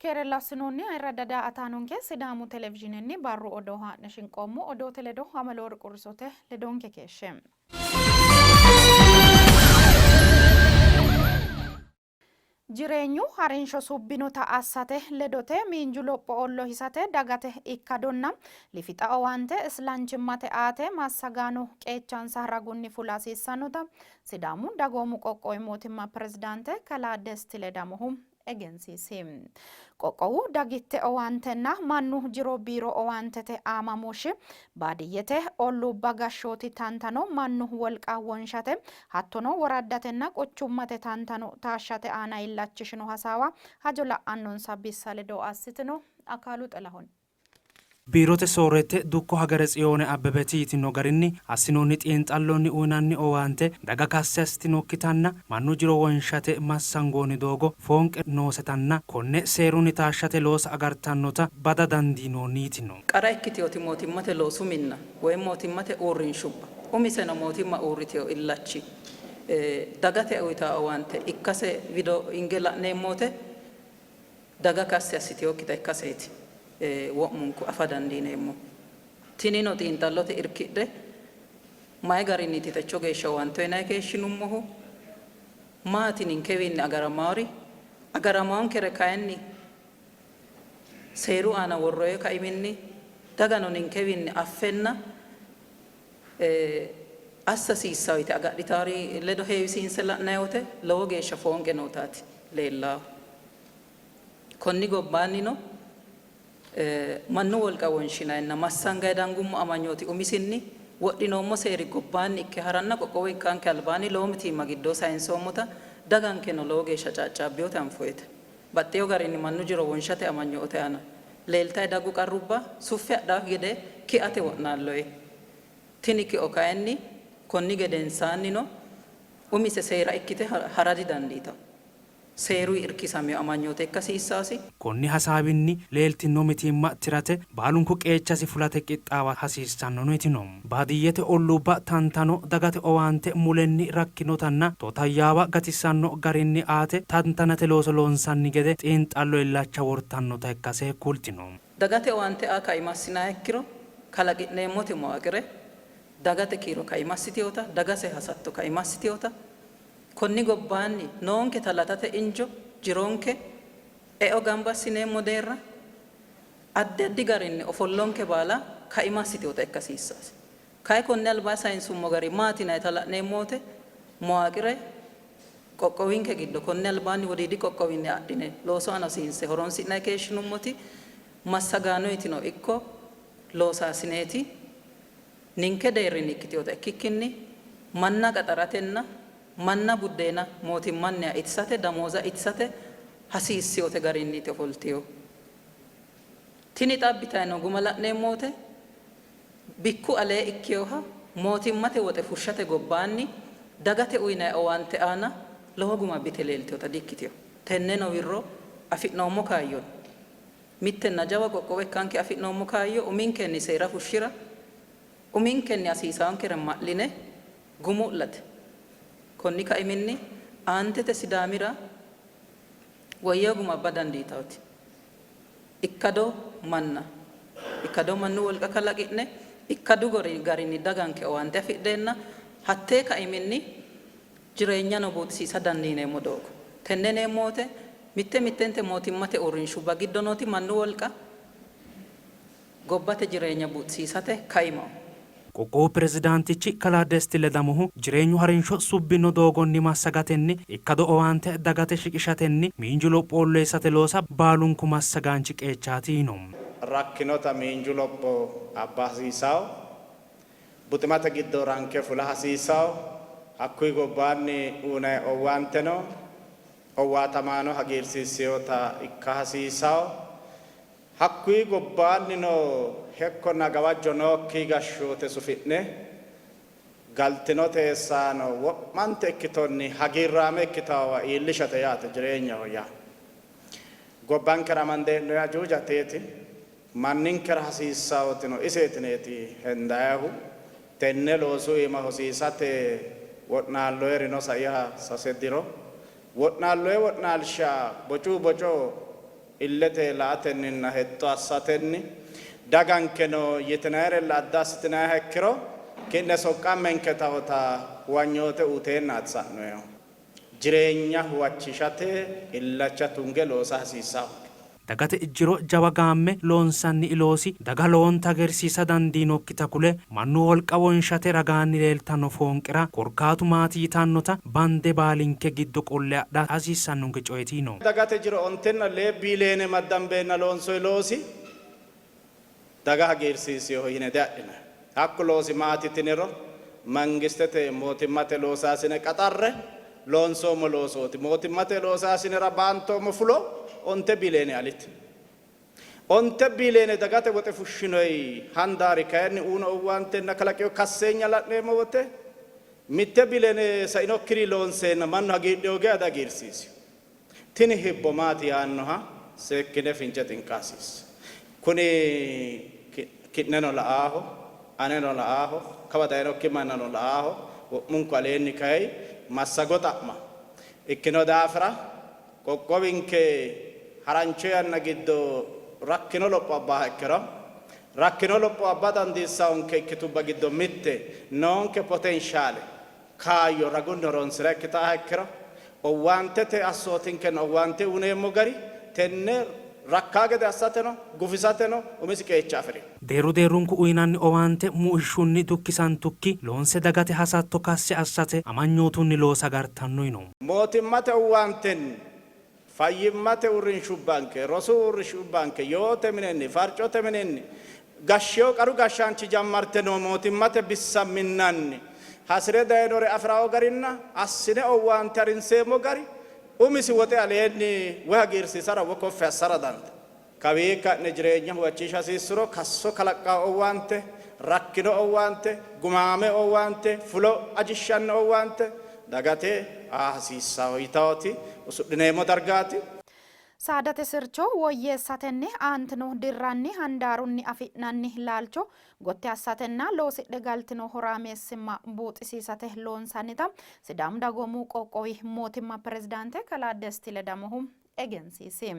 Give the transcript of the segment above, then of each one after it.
Keerella assinoonni ayirradda daa''ataanonke Sidaamu Televizhiinenni barru odoo haa'ne shinqoommo. Odoote ledo Amaloor Qurrisote ledonke keeshshe. Jireenyu harinsho subbinota assate ledote miinju lopho ollohisate dagate ikkadonna lifixa owaante islanchimmate aate massagaano qeechansa ragunni fula hasiissannota Sidaamu Dagoomu Qoqqowi Mootimma Pirezidaante Kalaa Desti Ledamohu egensiisi. Qoqqowu dagitte owaantenna mannu jiro biiro owaantete aamamooshshi, baadiyyete olluubba gashshooti tantano mannu wolqa wonshate hattono woraddatenna quchummate tantano taashshate aana illachishino hasaawa hajo la'annonsa bissa ledo assitino. Akaalu Xilahun. Biirote sooreette dukko Hageretsiyoone Abbebeti yitinno garinni, assinoonni xiinxallonni uynanni owaante daga kassi assitinokkitanna mannu jiro wonshate massangoonni doogo foonqe noosetanna konne seerunni taashshate loosa agartannota bada dandiinoonni yitinno. Qara ikkitinoti mootimmate loosu minna woy mootimmate uurrinshubba umiseno mootimma uurritino illachi dagate uytanno owaante ikkase wido hinge la'neemmo wote daga kassi assitinokkita ikkaseeti wo'munku afa dandiineemmohu. Tinino xiinxallote irkidhe mayi garinniiti techo geeshsha owaante uyinanni keeshshinummohu? Maati ninkewiinni agaramawori? Agaramawonkere kayinni seeru aana worroonni kaiminni dagano ninkewiinni affenna assa hasiissanno yite agadhitawori ledo heewisiinse la'nanni wote lowo geeshsha foonqe nootaati leellannohu. Konni gobbaannino mannu wolqa wonshinanninna massanganni dangummo amanyooti umisinni wodhinoommo seeri gobbaanni ikke haranna qoqqowo ikkanke albaanni lowo mitiimma giddoo sayinsoommota dagankeno lowo geeshsha caaccaabbinota anfoonnite. Baxxeewo garinni mannu jiro wonshate amanyoote aana leeltanni daggu qarrubba suffe hadhannokki gede kiate wo'naalloonni. Tini kio kayinni konni gedensaannino umise seera ikkite ha'ra didandiitanno. Seeruy irkisamino amanyoote ikka hasiissasi. Konni hasaawinni leeltinno mitiimma tirate baalunku qeechasi fulate qixxaawa hasiissannono yitino. Baadiyyete olluubba tantano dagate owaante mulenni rakkinotanna totayyaawa gatissanno garinni aate tantanate looso loonsanni gede xiinxallo illacha wortannota ikkase kultino. Dagate owaante aa kaima assinanniha ikkiro kalaqi'neemmoti muwaqire dagate kiiro kaima assitinota, dagase hasatto kaima assitinota, Konni gobbaanni noonketa latate injo, jironke, eo gamba assineemmo deerra, addi addi garinni ofollonke baala kaima assitinota ikka hasiissasi. Kayi konni albaanni sayinsummo gari maati yinannita la'neemmo wote muwaaqire qoqqowinke giddo konni albaanni Wodiidi qoqqowinni adhine loosu aana hosiinse horonsi'nanni keeshshinummoti massagaanoyitino ikko loosaasineti Ninke deerrinni ikkitinota ikkikkinni manna qaxaratenna manna buddeena mootimmanniha itisate, damooza itisate hasiissinote garinniiti ofoltinohu. Tini xa abbitanni noo guma la'neemmo wote bikku alee ikkinoha mootimmate woxe fushshate gobbaanni dagate uyinanni owaante aana lowo guma abbite leeltinota di ikkitino. Tenneno wirro afi'noommo kaayyonni Mittenna jawa qoqqowo ikkanke afi'noommo kaayyo uminkenni seera fushshi'ra, uminkenni hasiisaankere ma'line gumu'late. Konni kaiminni, aantete Sidaamira woyyino guma abba dandiitawoti ikkado manna, ikkado mannu wolqa kalaqi'ne ikkadu garinni daganke owaante afidheenna hattee kaiminni jireenyano buuxisiisa dandiineemmo doogo. Tenne yineemmo wote mitte mittente mootimmate uurrinshubba giddo nooti mannu wolqa gobbate jireenya buuxisiisate kaimaho. Qoqqowu pirezidaantichi kalaa Desti Ledamohu jireenyu harinsho subbino doogonni massagatenni ikkado owaante dagate shiqishatenni miinju lopho ollohisate loosa baalunku massagaanchi qeechaati yiino. Rakkinota miinju lopho abba hasiissanno. Buximate giddo ranke fula hasiissanno. Hakkuyi gobbaanni uynanni owaanteno owaatamaano hagiirsiissinota ikka hasiissanno. Hakkuyi gobbaannino hekkonna gawajjo nookki gashshoote sufi'ne galtino teessaano wo'mante ikkitonni hagiirraame ikkitawowa iillishate yaate jireenyaho yaa. Gobbankera amande hee'noyi ajuuja teeti. Manninkera hasiissawotino iseetineeti hendayihu. Tenne loosu iima hosiisate wo'naalloyirino saiha sase diro. Wo'naalloyi wo'naalsha bocu boco. Illete la''atenninna hexxo assatenni, dagankeno yitinayirella adda assitinanniha ikkiro, ki'ne soqqammenke taota huwanyoote uuteennaati sa'noehu. Jireenya huwachishate illacha tunge loosa hasiissahonke. Dagate jiro jawa gaamme loonsanni loosi daga lowonta hagiirsiisa dandiinokkita kule, mannu wolqa wonshate ragaanni leeltanno foonqera korkaatu maati yitannota bande baalinke giddo qolle adha hasiissannonke coyeeti yiino. Dagate jiro ontenna lee biiliyeene maddambeenna loonsoyi loosi daga hagiirsiisinoho yine diadhinanni. Hakku loosi maati yitiniro mangistete mootimmate loosaasine qaxarre loonsoommo loosooti. Mootimmate loosaasinera baantoommo fulo onte biliyeene alite. Onte biliyeene dagate woxe fushshinoyi handaari kayinni uuyino owaantenna kalaqino kasseenya la'neemmo wote mitte biliyeene sainokkiri loonseenna mannu hagiidhino geya dihagiirsiisino. Tini hibbo maati yaannoha seekkine fince xinqa hasiissa. Kuni ki'neno la'aaho, aneno la'aaho, kawa dayinokki mannano la'aaho, wo'munku aleenni kayi massago xa'ma ikkino daafira qoqqowinke harancho yanna giddo rakkino lopho abbaaha ikkiro rakkino lopho abba dandiissawonke ikkitubba giddo mitte noonke potenshaale kaayyo ragunni horoonsi'ra ikkitaaha ikkiro, owaantete assootinkenna owaante uyineemmo gari tenne rakkaa gede assateno gufisateno umisi qeecha afi'rino. Deerru deerrunku uyinanni owaante muishshunni dukkisantukki loonse dagate hasatto kassi assate amanyootunni loosa agartanno yino. Mootimmate owaantenni, fayyimmate uurrinshubbanke, rosu uurrishubbanke, yoote minenni, farcote minenni, gashsheewo qaru gashshaanchi jammarte noo mootimmate bissa minnanni hasi're dayinore afi'rawo garinna assine owaante harinseemmo gari umisi woxe aleenni woy hagiirsiisara woy koffi assara dandaanno. Kawii ka'ne jireenya huwachiisha hasiissuro kasso kalaqqanno owaante, rakkino owaante, gumaame owaante, fulo ajishshanno owaante dagate aa hasiissanno yitawoti usudhineemmo dargaati. Saadate sircho woyyeessatenni aantino dirranni handaarunni afi'nanni laalcho gotti assatenna loosidhe galtino horaameessimma buuxisiisate loonsannita Sidaamu Dagoomu Qoqqowi Mootimma Pirezidaante Kalaa Desti Ledamohu egensiisi.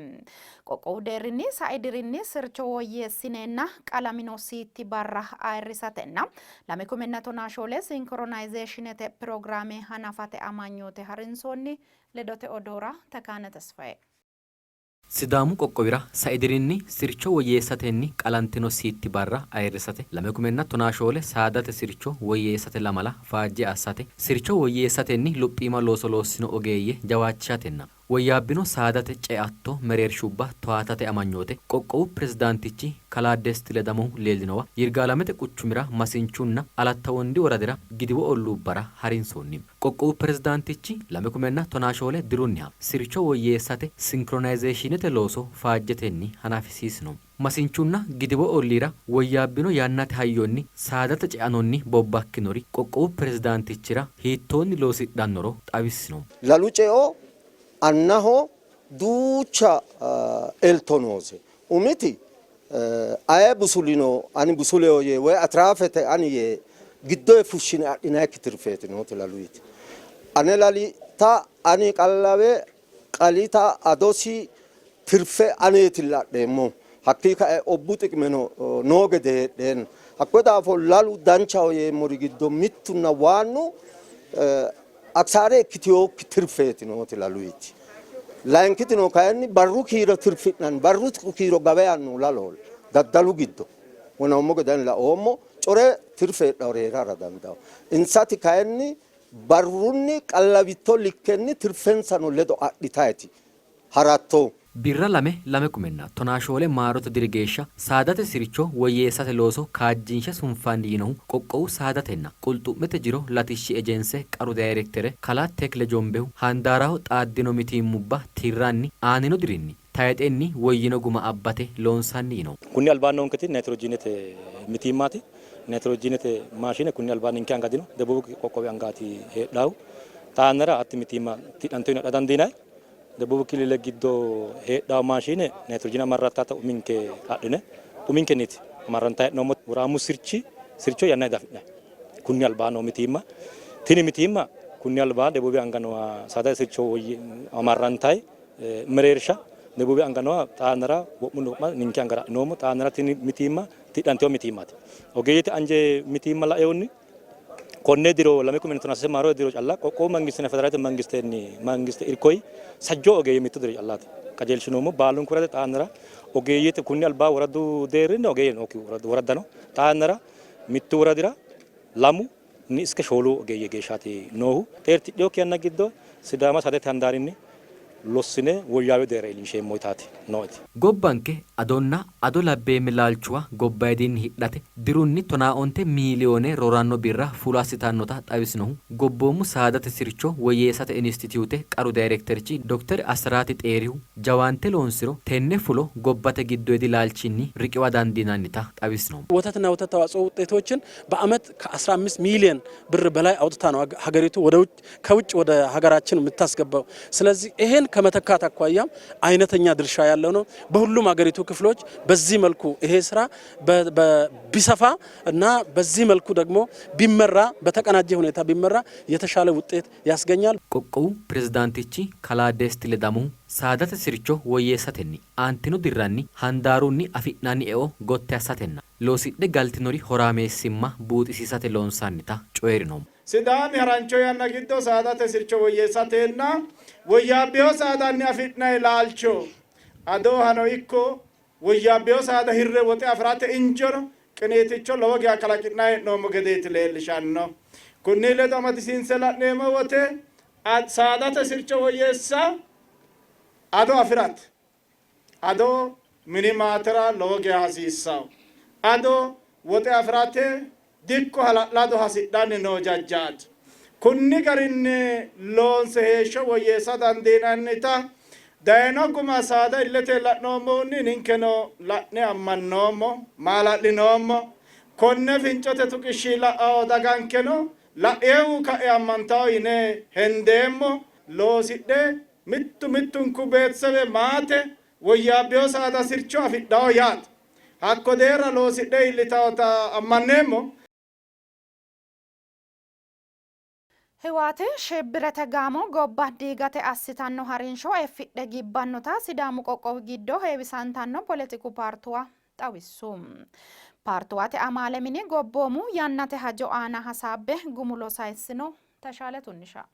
Qoqqowu deerrinni sai dirinni sircho woyyeessineenna qalamino siitti barra ayirrisatenna lame kuminna tonaa shoole sinkironayzeeshinete pirogiraame hanafate amanyoote harinsoonni. Ledote odoora Tekaane Tesfaye. Sidaamu qoqqowira sai dirinni sircho woyyeessatenni qalantino siitti barra ayirrisate lame kumenna tonaa shoole saadate sircho woyyeessate lamala faajje assate sircho woyyeessatenni luphiima looso loossino ogeeyye jawaachishatenna Woyyaabbino saadate ceatto mereershubba towaatate amanyoote qoqqowu pirezidaantichi kalaa Desti Ledamohu leellinowa Yirgaalamete quchumira Masinchunna Alatta Wondi woradira Gidiwo olluubbara harinsoonni. Qoqqowu pirezidaantichi lame kumenna tonaa shoole dirunniha sircho woyyeessate sinkronayzeeshiinete looso faajjetenni hanafisiisino. Masinchunna Gidiwo olliira woyyaabbino yannate hayyonni saadate ceanonni bobbakkinori qoqqowu pirezidaantichira hiittoonni loosidhannoro xawissino. Lalu ceo annaho duucha elto noose. Umiti aye busulino ani busuleho yee woy atraafete ani yee giddoye fushshine adhinayikki tirfeeti nooti laluyiti. Ane lalita ani qallawe qalita adosi tirfe aneetilla adheemmohu. Hakkii kae obbu xiqimeno noo gede heedheenna. Hakkuyi daafo lalu danchaho yeemmori giddo mittunna waannu Aksaare ikkitinokki tirfeeti nooti laluyiti. Layinkitino kayinni barru kiiro tirfi'nanni, barru kiiro gaweyanno laloho daddalu giddo wonoommo gede ani laoommo core tirfe heedhawori hee'rara dandaanno. Insati kayinni barrunni qallawitto likkenni tirfensano ledo adhitayti haratto. Birra lame lame kumenna tonaa shoole maarote diri geeshsha saadate sircho woyyeessate looso kaajjinshe sunfanni yiinohu qoqqowu saadatenna qulxu'mete jiro latishshi ejense qaru dayirektere kalaa Tekle Jombehu, handaaraho xaaddino mitiimmubba tirranni aanino dirinni tayixenni woyyino guma abbate loonsanni yino. Kunni albaanni noonketi nayitirojiinete mitiimmaati. Nayitirojiinete maashine kunni albaanni ninke anga dino, Debuubi qoqqowi angaati heedhaahu. Xaa yannara hatti mitiimma tidhanto yine adha dandiinanni. Debuubi killile giddo heedhanno maashiine nayitirojiine amarrattata uminke adhine uminkenniiti amarrantanni hee'noommo. Woraamu sirchi sircho yannanni diafi'nanni. Kunni albaa noo mitiimma tini mitiimma kunni albaa Debuubi anga nooha saadate sircho amarrantayi mereersha Debube anga nooha xaa yannara wo'munni wo'ma ninke angara adhinoommo. Xaa yannara tini mitiimma tidhantino mitiimmaati. Ogeeyyete anje mitiimma lainohunni konne diro 2013 maarote diro calla qoqqowu mangistenna federaalete mangistenni mangiste irkoyi sajjoo ogeeyye mittu diro callaati qajeelshinoommo. Baalunku woradi xaa yannara ogeeyyete kunni albaa woradu deerrinni ogeeyye nookki woradda no. Xaa yannara mittu woradira lamu ni iske shoolu ogeeyye geeshshaati noohu. Xeertidhinokki yanna giddo Sidaama saadate handaarinni lossine woyyaawino deerra iillinsheemmo yitaati nooeti. Gobbanke adonna ado labbeemme laalchuwa gobbayidinni hidhate dirunni tonaa onte miiliyoone rooranno birra fulo assitannota xawisinohu Gobboomu saadate sircho woyyeessate inistitiyute qaru dayirekterchi Dokter Asiraati Xeerihu, jawaante loonsiro tenne fulo gobbate giddoyidi laalchinni riqiwa dandiinannita xawisino. ወተትና ወተት ተዋጽኦ ውጤቶችን በአመት ከ15 ሚሊዮን ብር በላይ አውጥታ ነው ሀገሪቱ ወደ ውጭ ከውጭ ወደ ሀገራችን የምታስገባው። ስለዚህ ይሄን ከመተካት አኳያም አይነተኛ ድርሻ ያለው ነው። በሁሉም ሀገሪቱ ክፍሎች በዚህ መልኩ ይሄ ስራ ቢሰፋ እና በዚህ መልኩ ደግሞ ቢመራ በተቀናጀ ሁኔታ ቢመራ የተሻለ ውጤት ያስገኛል። Qoqqowu pirezidaantichi kalaa Desti Ledamohu saadate sircho woyyeessatenni aantino dirranni handaarunni afi'nanni eo gotti assatenna loosidhe galtinori horaameessimma buuxisiisate loonsannita coyi'rino. Sidaami harancho yanna giddo saadate sircho woyyeessatenna woyyaabbino saadanni afi'nanni laalcho adohano ikko woyyaabbino saada hirre woxe afi'rate injono qiniiticho lowo geya kalaqi'nanni hee'noommo gedeeti leellishanno. Kunni ledo amadisiinse la'neemmo wote saadate sircho woyyeessa ado afi'rate ado mini maatera lowo geya hasiissanno. Ado woxe afi'rate dikko hala'lado hasidhanni noo jajjaati. Kunni garinni loonse heeshsho woyyeessa dandiinannita dayino guma saada illete la'noommohunni ninkeno la'ne ammannoommo, maala'linoommo. Konne fincote tuqishshi la'ao dagankeno la'eewu ka'e ammantawo yine hendeemmo. Loosidhe mittu mittunku beetisebe maate woyyaabbino saada sircho afidhawo yaate. Hakko deerra loosidhe iillitawota ammanneemmo. Hiwaati shibbirete gaamo gobba diigate assitanno harinsho effidhe gibbannota Sidaamu qoqqowi giddo heewisantanno poletiku paartuwa xawissu. Paartuwate amaale mini gobboomu yannate hajo aana hasaabbe gumulo sayissino. Tashaale Tunnisha.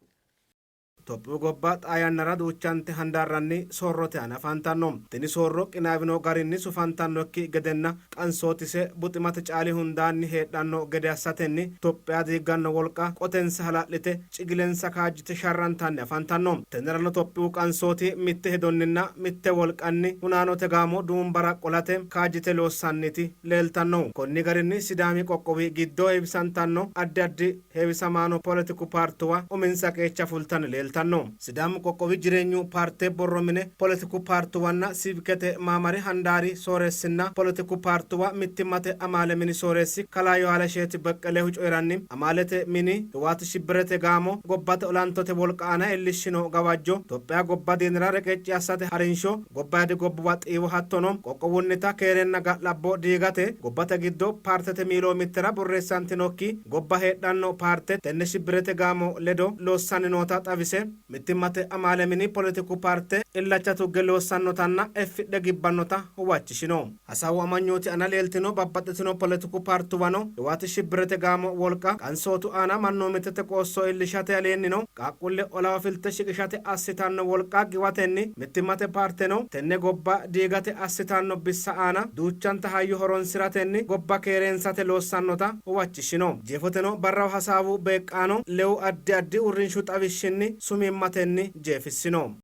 Itophiyu gobba xaa yannara duuchante handaarranni soorrote aana afantanno. Tini soorro qinaawino garinni sufantannokki gedenna qansootise buximate caali hundaanni heedhanno gede assatenni Itophiya diigganno wolqa qotensa hala'lite cigilensa kaajjite sharrantanni afantanno. Tennerano Itophiyu qansooti mitte hedonninna mitte wolqanni hunaanote gaamo duumbara qolate kaajjite loossanniti leeltannohu. Konni garinni Sidaami qoqqowi giddo heewisantanno addi addi heewisamaano poletiku paartuwa uminsa qeecha fultanni leeltanno. Sidaamu qoqqowi Jireenyu paarte borro mine poletiku paartuwanna siivikete maamari handaari sooreessinna poletiku paartuwa mittimmate amaale mini sooreessi kalaa Yohaalasheeti Beqqelehu coyi'ranni, amaalete mini Hiwaati shibbirete gaamo gobbate olantote wolqa aana iillishshino gawajjo, Itophiya gobba diinira reqecci assate harinsho, gobbaydi gobbuwa xiiwo hattono qoqqowunnita keerenna ga'labbo diigate gobbate giddo paartete miiloomittera borreessantinokki gobba heedhanno paarte tenne shibbirete gaamo ledo loossanni noota xawise, mittimmate amaale mini poletiku paarte illacha tugge loossannotanna effidhe gibbannota huwachishino. Hasaawu amanyooti aana leeltino babbaxxitino poletiku paartuwano Hiwaati shibbirete gaamo wolqa qansootu aana mannoomittete qoosso iillishate aleennino qaaqquulle olaho filte shiqishate assitanno wolqa giwatenni mittimmate paarteno tenne gobba diigate assitanno bissa aana duuchanta hayyo horonsi'ratenni gobba keereensate loossannota huwachishshino. Jeefoteno barraho hasaawu beeqqaano lewu addi addi uurrinshu xawishshinni sumiimmatenni jeefissino.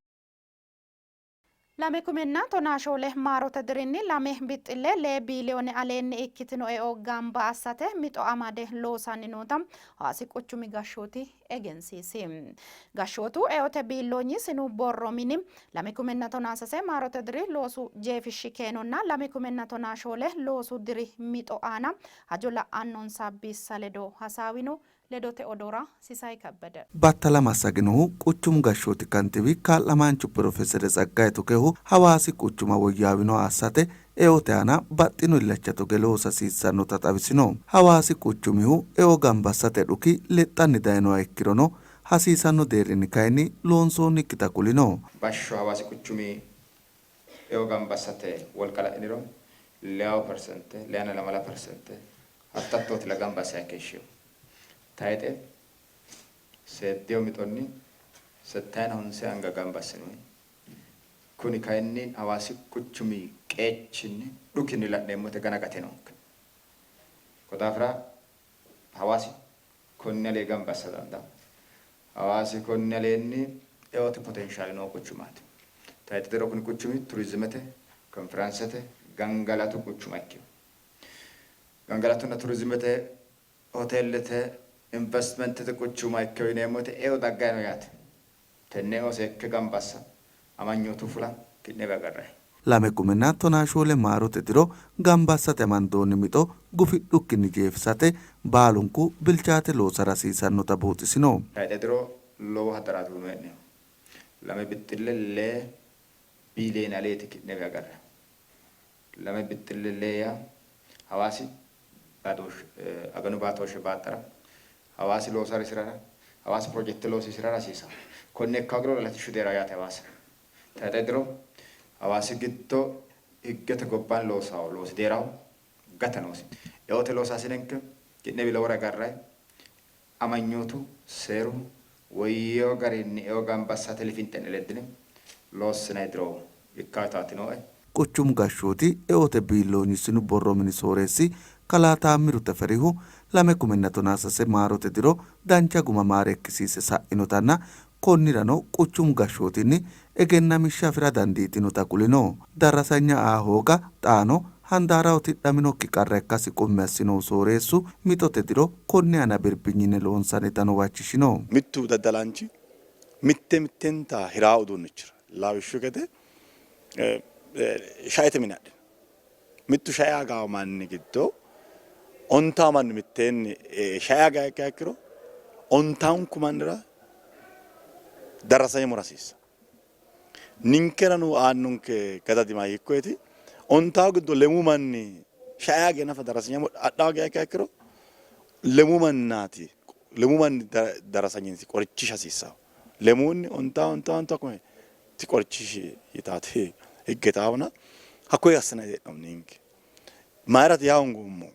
Lame kumenna tonaa shoole maarote dirinni lame bixxille lee biiliyoone aleenni ikkitino eo gamba assate mixo amade loosanni noota Hawaasi quchumi gashshooti egensiisi. Gashshootu eote biilloonyi sinu borro mini lame kumenna tonaa sase maarote diri loosu jeefishshi keenonna lame kumenna tonaa shoole loosu diri mixo aana hajo la'annonsa bissa ledo hasaawino. Ledote odoora Sisayi Kebbede. Battala massaginohu quchumu gashshooti kantiiwi kaa'lamaanchu Pirofesere Tsaggaye Tukehu Hawaasi quchuma woyyaawinoha assate eote aana baxxino illacha tuge loosa hasiissannota xawisino. Hawaasi quchumihu eo gamba assate dhuki lexxanni dayinoha ikkirono hasiisanno deerrinni kayinni loonsoonnikkita kulino. Bashsho Hawaasi quchumi Eo gamba assate wolqa la'iniro leyawo persente, leyanna lamala persente hattattootilla gamba assanni keeshshinohu. Tayixe seeddino mixonni settayina honse anga gamba assinoonni. Kuni kayinni Hawaasi quchumi qeechinni dhukinni la'neemmo woyte gana gate noonke. Ko daafira Hawaasi konni alee gamba assa dandaanno. Hawaasi konni aleenni eote potenshaale noo quchumaati. Tayxe diro kuni quchumi turizimete, konfiraansete, gangalatu quchuma ikkino. Gangalatunna turizimete, hoteellete, investimentete quchuma ikkino yineemmo woyte eo dagganni no yaate. Tenne eo seekke gamba assa, amanyootu fula ki'newi agarranni. 2014 maarote diro gamba assate amandoonni mixo gufidhukkinni jeefisate baalunku bilchaate loosara hasiisannota buuxisino. Tayxe diro lowo hadaraati uyino hee'neemmo. Lame bixxille lee biiliyeene aleeti ki'newi agarranni. Lame bixxille lee yaa Hawaasi baatooshshe aganu baatooshshe baaxxara, Hawaasi looso harisirara, Hawaasi pirojekte loosiisirara hasiisanno. Konne ikka hoogiro latishshu deerra yaate Hawaasira. Tayxe diro Hawaasi giddo higgete gobbaanni loosawo loosi deerraho gata noosi. Eote loosaasinenke ki'newi lowore agarranni amanyootu, seeru, woyyeewo garinni eo gamba assate lifinxe'ne leddine loossinanni diro ikka yitaati nooe. Quchumu gashshooti eote biilloonyi sinu borro mini sooreessi kalaa Taammiru Teferihu 2013 maarote diro dancha guma maareekkisiisse sa'inotanna konnirano quchumu gashshootinni egennamishsha afi'ra dandiitinota kulino. Darrasanya aa hooga xaano handaaraho tidhaminokki qarra ikkasi qummi assinohu sooreessu, mixote diro konni aana birbinyine loonsannitano huwachishino. Mittu daddalaanchi mitte mittenta hiraa uduunnichira lawishshu gede shaete mine adhino. Mittu shae agawo manni giddo ontawu manni mitteenni shae agaha ikkiha ikkiro ontawunku mannira darrasanye mura hasiissanno. Ninkerano aannonke gadadima hiikkoyeti? Ontawu giddo lemuu manni shae age nafa darrasanye adhawo geya ikkiha ikkiro lemuu mannaati lemuu manni darrasanyensi qorichisha hasiissanno. Lemuunni ontawo ontawo ontawo kume ti qorichishi yitaati higge taawona hakkoye assinanni hee'noommo ninke. Mayiraati yaa hoongoommo?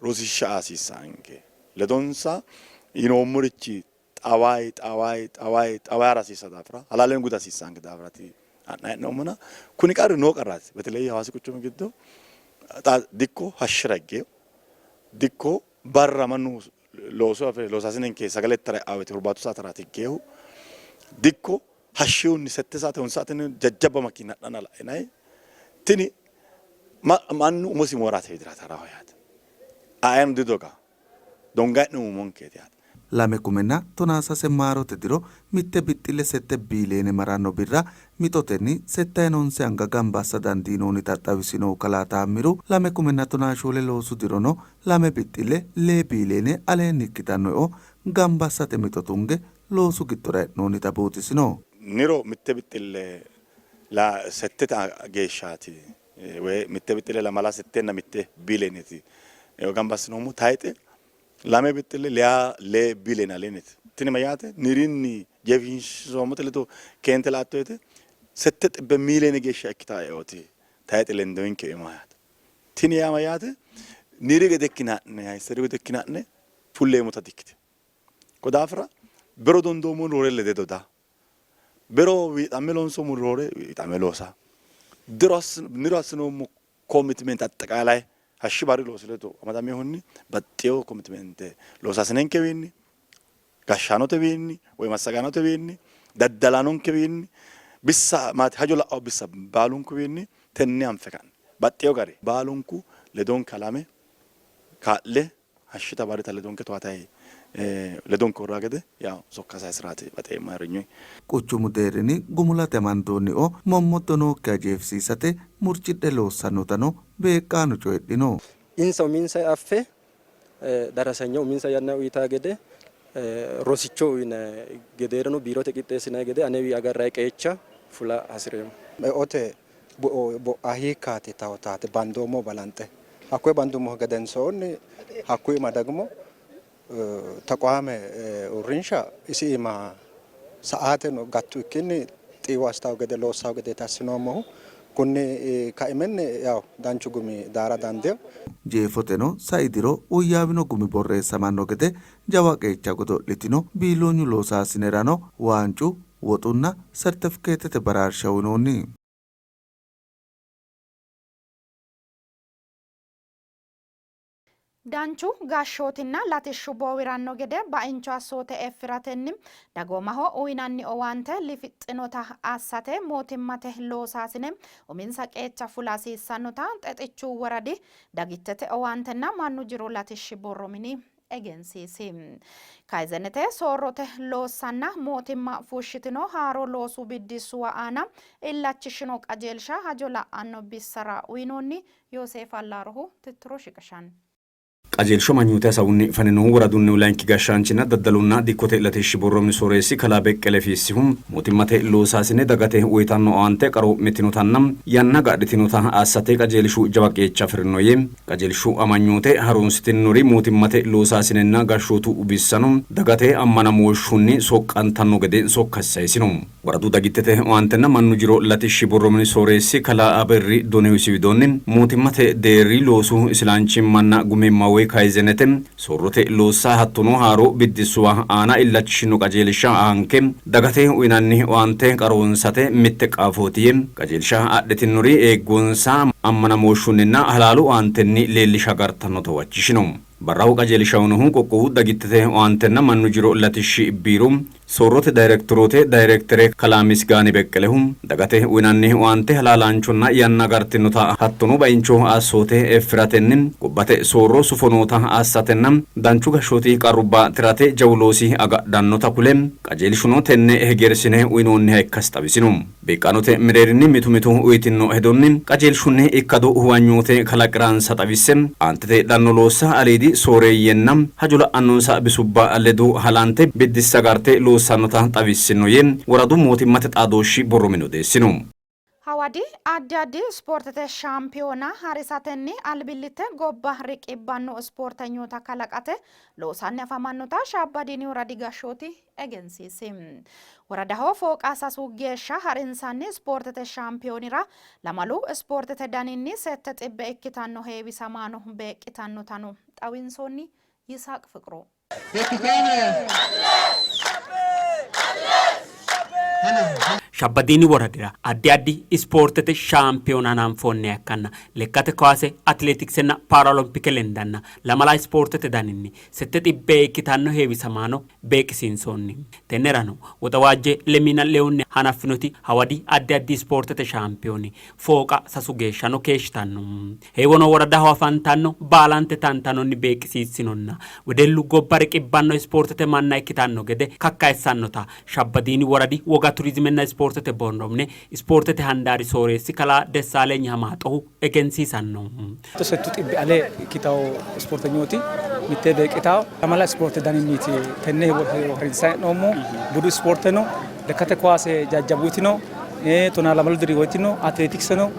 Rosiishsha aa hasiissaanke. Ledonsa yinoommorichi xawayi xawayi xawayi xawayi hara hasiissa daafira halaaleno guda hasiissaanke daafiraati ha'nanni hee'noommona kuni qarri noo qarraati. Betelehii Hawaasi quchumi giddo xa dikko hashshira higgeyo dikko barra mannu looso afi're loosaasinenke sagale ittara e'aa woyte hurbaatu saateraati higgeehu dikko hashshihunni sette saate honse saatenni jajjabba makiinna hadhanna la'inanni tini mannu umosi moorate widiraati haraho yaate. Ayeno didoga donga'ne umonkeeti yaate. 2013 maarote diro mitte bixxille sette biiliyeene maranno birra mixotenni settayinoonse anga gamba assa dandiinoonnita xawisinohu kalaa Taammiru, 2014 loosu dirono lame bixxille lee biiliyeene aleenni ikkitanno eo gamba assate mixo tunge loosu giddora e'noonnita buuxisino. Niro mitte bixxille settete geeshshaati woy mitte bixxille lamala settenna mitte biiliyeeneeti eo gamba assinoommohu. Tayixe lame bixxille leyaa lee biiliyeene aleenniiti. Tini mayyaate? Nirinni jeefisiinsoommote ledo keente la''atto woyte sette xibbe miiliyeene geeshsha ikkitanno eooti tayixe lendoonke eo yaate. Tini yaa mayyaate? Niri gede ikkine ha'ne hayseri gede ikkine ha'ne fulleemmota dikkitino. Ko daafira bero dondoommo roore lede doda, bero wiixamme loonsoommo roore wiixame loosa, diro niro assinoommo komitmente axxeqaalay hashshi barri loosi ledo amadaminohunni baxxeewo komitmente loosaasinenkewiinni, gashshaanotewiinni woy massagaanotewiinni, daddalaanonkewiinni, bissa maati hajo la'awo bissa baalunkuwiinni tenne anfe ka'ne baxxeewo gari baalunku ledonke halame kaa'le hashshita barrita ledonke towaatayi ledonke uurraa gede yawo sokka sayisiraati baxeemmo ayirrinyuyi. Quchumu deerrinni gumulate amandoonni eo mommoddo nookkiha jeefisiisate murcidhe loossannotano beeqqaano coyidhino. Insa uminsa affe darasanya uminsa yanna uytaa gede rosicho uyinanni gedeereno biirote qixxeessinanni gede anewi agarranni qeecha fula hasi'reemmo. Eote bu'a hiikkaati yitawootaati bandoommohu balanxe. Hakkuyi bandummohu gedensoonni hakkuyi iima dagmo tequwaame uurrinsha isi iima sa'aateno gattu ikkinni xiiwo assitawo gede loossawo gedeeti assinoommohu. Kunni kaiminni yaw danchu gumi daara dandiino. Jeefoteno sai diro woyyaawino gumi borreessamanno gede jawa qeecha godo'litino biiloonyu loosaasinerano waancu, woxunna sertefikeetete baraarsha uynoonni. Danchu gashshootinna latishshu boowiranno gede baincho assoote effiratenni dagoomaho uynanni owaante lifixxinota assate mootimmate loosaasine uminsa qeecha fula hasiissannota Xexichu woradi dagittete owaantenna mannu jiro latishshi borro mini egensiisi. Kayzenete soorrote loossanna mootimma fushshitino haaro loosu biddissuwa aana illachishino qajeelsha hajo la'anno bissara uynoonni. Yooseef Allaarohu tittiro shiqishanno. Qajeelshu amanyoote hasaawunni faninohu woradunnihu layinki gashshaanchinna daddalunna dikkote latishshi borro mini sooreessi kalaa Beqqele Fiissihu, mootimmate loosaasine dagate uytanno owaante qaroo'mitinotanna yanna agadhitinota assate qajeelshu jawa qeecha afi'rino yee, qajeelshu amanyoote harunsitinnori mootimmate loosaasinenna gashshootu bissano dagate ammanamooshshunni soqqantanno gede sokkasi sayisino. Woradu dagittete owaantenna mannu jiro latishshi borro mini sooreessi kalaa Aberri Donewisi widoonni, mootimmate deerri loosu isilanchimmanna gumimma woy kayzenete soorrote loossa hattono haaro biddissuwa aana illachishino qajeelsha aanke dagate uynanni owaante qaroonsate mitte qaafooti yee, qajeelsha adhitinnori eeggonsa ammanamooshshunninna halaalu owaantenni leellisha agartannota huwachishino. Barraho qajeelsha uynohu qoqqowu dagittete owaantenna mannu jiro latishshi biiro Soorrote dayirektoroote dayirektere kalaa Misgaani Beqqelehu, dagate uynanni owaante halaalaanchonna yanna agartinota hattono baincho assoote effiratenni gobbate soorro sufo noota assatenna danchu gashshooti qarrubba tirate jawu loosi agadhannota kule, qajeelshuno tenne hegersine uynoonniha ikkasi xawisino. Beeqqaanote mereerinni mitu mitu uytinno hedonni qajeelshunni ikkado huwanyoote kalaqi'ransa xawisse, aantete heedhanno loossa aliidi sooreeyyenna hajo la'annonsa bisubba ledo halante biddissa agarte loossannota xawissinno yee woradu mootimmate xaadooshshi borro mini odeessino. Hawadi addi addi ispoortete shaampiyoona harisatenni albillitte gobba riqibbanno ispoortenyoota kalaqate loosanni afamannota Shaabbadiini woradi gashshooti egensiisi. Woradaho fooqa sasu geeshsha harinsanni ispoortete shaampiyoonira lamalu ispoortete daninni sette xibbe ikkitanno heewisamaano beeqqitannotano xawinsoonni. Yisaaq Fiqru. Shabbadiini woradira addi addi ispoortete shaampiyoona hananfoonniha ikkanna lekkate kaase, atileetiksenna paaralompike lendanna lamala ispoortete daninni sette xibbee ikkitanno heewisamaano beeqqisiinsoonni. Tennerano Woxawaajje lemiina lewunni hanaffinoti hawadi addi addi ispoortete shaampiyooni fooqa sasu geeshshano keeshshitanno. Heewono woradaho afantanno baalante tantanonni beeqqisiissinonna wedellu gobba riqibbanno ispoortete manna ikkitanno gede kakkayissannota Shabbadiini woradi woga turizimenna ispoortete borro mine ispoortete handaari sooreessi kalaa Dessaaleny Hamaaxohu egensiisanno. Settu xibbi ale ikkitanno ispoortenyooti mittee beeqqitanno. Lamala ispoorte daninniiti tenne heewo harinsanni hee'noommohu. Budu ispoorte no, lekkate kowaase jajjabbuti no, tonaa lamalu diri woyti no, atileetikse no,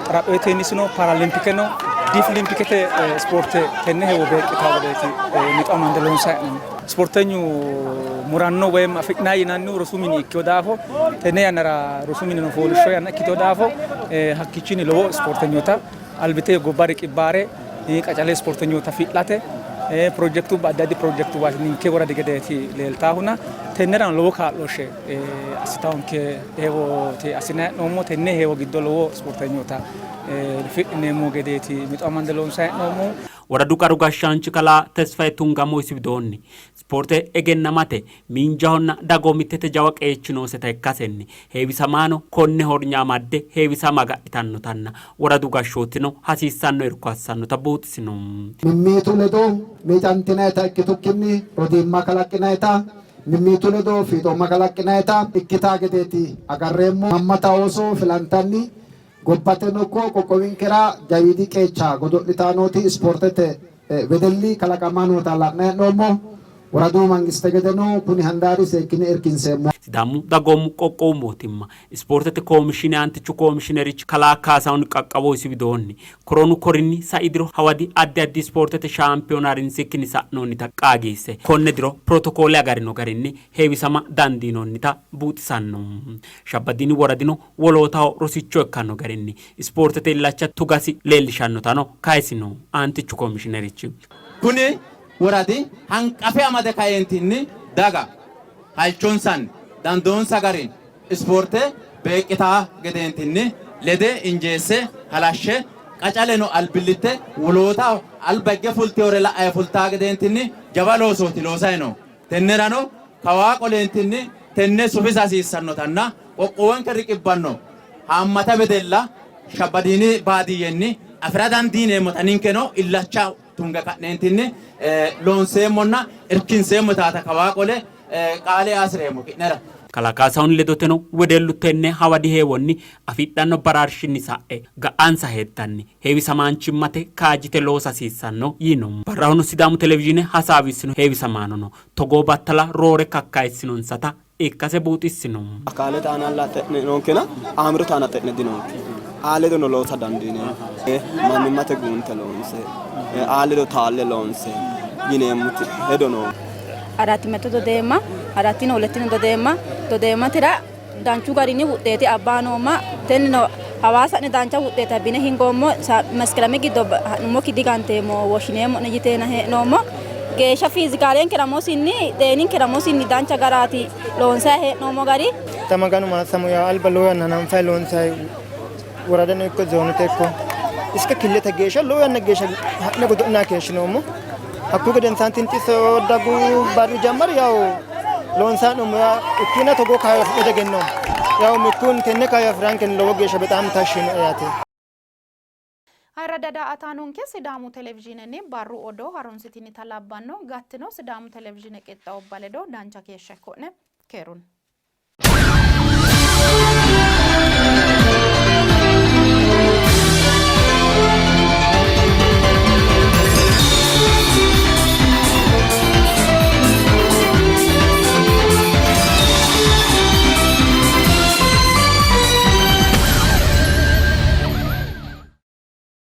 xarapheezu teenise no, paaralimpike no, diifilimpikete ispoorte tenne heewo beeqqitanno gedeeti mixo amande loonsanni hee'noommo. Ispoortenyu muranno woyim afi'nanni yinannihu rosu mini ikkino daafo tenne yannara rosu minino fooliishsho yanna ikkitino daafo hakkiichinni lowo ispoortenyoota albite gobba riqibbaare qacale ispoortenyoota fi'late pirojekitubba addi addi pirojekitubba ninke woradi gedeeti leeltaahuna tennerano lowo kaa'looshshe assitawonke heewooti assinanni hee'noommo. Tenne heewo giddo lowo ispoortenyoota fi'lineemmo gedeeti mixo amande loonsanni hee'noommohu. Woradu qaru gashshaanchi kalaa Tesfaye Tungamo isi widoonni, ispoorte egennamate, miinjahonna dagoomittete jawa qeechi nooseta ikkasenni heewisamaano konne hornya amadde heewisama agadhitannotanna woradu gashshootino hasiissanno irko assannota buuxisino. Mimmitu ledo miicantinayita ikkitukkinni rodiimma kalaqqinayita, mimmitu ledo fiixoomma kalaqqinayita ikkitaa gedeeti agarreemmo. Haammata ooso filantanni Gobbateno ikko qoqqowinkera jawiidi qeecha godo'litanni nooti ispoortete wedelli kalaqamanni noota la'nanni hee'noommo. Woradu mangiste gedeno kuni handaari seekkine irkinseemmo. Sidaamu Dagoomu Qoqqowu Mootimma Ispoortete Komishiine Aantichu Komishiinerichi Kalaa Kaasahun Qaqqawo isi widoonni, Koronu korinni sai diro hawadi addi addi ispoortete shaampiyoona harinsikkinni sa'noonnita qaagiisse, konne diro pirotokoole agarino garinni heewisama dandiinoonnita buuxisanno. Shabbadiini woradino wolootaho rosicho ikkanno garinni ispoortete illacha tugasi leellishannotano kayisino Aantichu Komishiinerichi. Kuni woradi hanqafe amade kaeentinni daga halchonsanni dandoonsa garinni ispoorte beeqqitaa gedeentinni lede injeesse halashshe qacaleno albillitte woloota alba higge fultewore la'ayi fultaa gedeentinni jawa loosooti loosayi noohu. Tennerano kawaa qoleentinni tenne sufisa hasiissannotanna qoqqowonke riqibbanno haammata wedella Shabbadiini baadiyyenni afi'ra dandiineemmota ninkeno illacha tunge ka'neentinni loonseemmonna irkinseemmo taata kawaa qole qaale e'a hasi'reemmo ki'nera. Kalaa Kaasahun ledoteno wedellu tenne hawadi heewonni afidhanno baraarshinni sa'e ga'ansa heddanni heewisamaanchimmate kaajjite loosa hasiissanno yiino. Barrahono Sidaamu Televizhiine hasaawissino heewisamaanono togoo battala roore kakkayissinonsata ikkase buuxissino. Akaalete aanalla xe'ne noonkena aamirote aana xe'ne dinonke. Aa ledono loosa dandiineemmo. Mannimmate guunte loonse, aa ledo taalle loonse yineemmoti hedo noo. Arattimetto dodeemma, arattino hulettino dodeemma, dodeemmatira danchu garinni wuxxeeti abbaa noomma. Tennino Hawaasa'ne dancha wuxxeeti abbine hingoommo. Meskereme giddo ha'nummokki diganteemmo woshshineemmo'ne yiteena hee'noommo. Geeshsha fiizikaalenkera mosinni xeeninkera mosinni dancha garaati loonsayi hee'noommo gari. Xa Maganu maassamo yaa alba lowo yanna hananfayi loonsayi woradano ikko zoonete ikko iske killete geeshsha lowo yanna geeshsha ha'ne godo'linanni keeshshinoommo. Hakkuyi gedensaanni tini xisso daggu barri jammari yawu loonsayi hee'noommo yaa ikkina togoo kaayyo afi'ne diegenninoommo. Yawu mittunni tenne kaayyo afi'rankenni lowo geeshsha bexaami tashshi yiinoe yaate. Ayirradda daa''ataanonke Sidaamu Televizhiinenni barru odoo harunsitinita labbanno. Gattino Sidaamu Televizhiine qixxaawubba ledo dancha keeshsha ikko'ne. Keerunni.